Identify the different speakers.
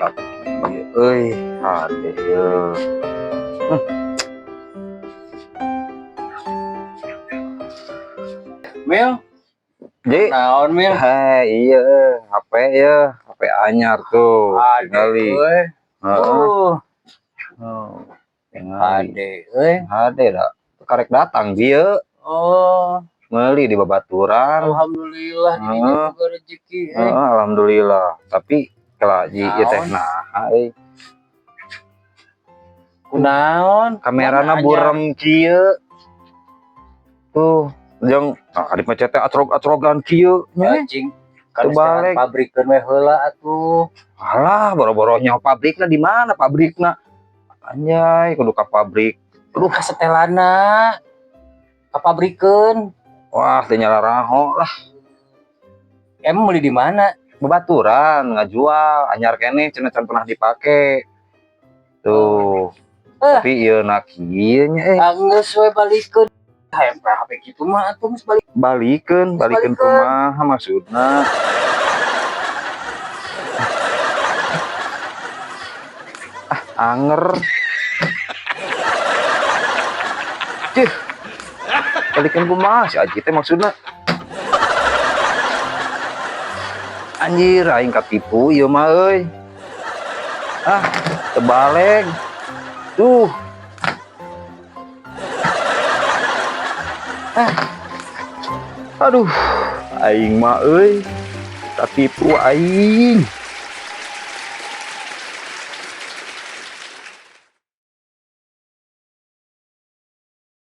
Speaker 1: Mantap. Ieu euy, hade ye.
Speaker 2: Mil,
Speaker 1: Ji,
Speaker 2: naon Mil?
Speaker 1: Hei, iya, HP ya, HP anyar tuh,
Speaker 2: Ade
Speaker 1: tingali.
Speaker 2: euy.
Speaker 1: Heeh.
Speaker 2: Oh,
Speaker 1: Oh, tingali.
Speaker 2: ade euy.
Speaker 1: Hade dah. Karek datang dia,
Speaker 2: Oh,
Speaker 1: meuli di babaturan.
Speaker 2: Alhamdulillah di dinya
Speaker 1: Heeh.
Speaker 2: boga rezeki euy.
Speaker 1: Heeh, alhamdulillah. Tapi kela ji ieu teh
Speaker 2: Naon?
Speaker 1: Nah, euy.
Speaker 2: Kunaon?
Speaker 1: Kamerana
Speaker 2: Mana anyar?
Speaker 1: Burem kieu. Tuh, jeung nah, dipencet teh atrog-atrogan kieu nya.
Speaker 2: Anjing. Kan
Speaker 1: Terbalik.
Speaker 2: Pabrikeun we heula atuh.
Speaker 1: Alah, boro-boro nyaho pabrikna di mana pabrikna? Anjay, kudu ka pabrik.
Speaker 2: Aduh, kasetelana. Ka pabrikeun.
Speaker 1: Wah, teu nyalaraho lah.
Speaker 2: Emang beli di mana?
Speaker 1: Babaturan ngajual, anyar keneh cenah can pernah dipake. Tuh.
Speaker 2: Eh.
Speaker 1: Tapi ieu na kieu nya eh.
Speaker 2: Ah, geus we balikeun. Hayang HP kitu mah atuh geus balik.
Speaker 1: Balikeun, balikeun
Speaker 2: Balikeun.
Speaker 1: Kumaha maksudna? Ah, anger. Cih. Balikeun kumaha si Aji teh maksudna? Anjir, aing katipu ieu mah euy. Ah, terbalik. Tuh. Ah. Aduh, aing mah euy. Katipu aing.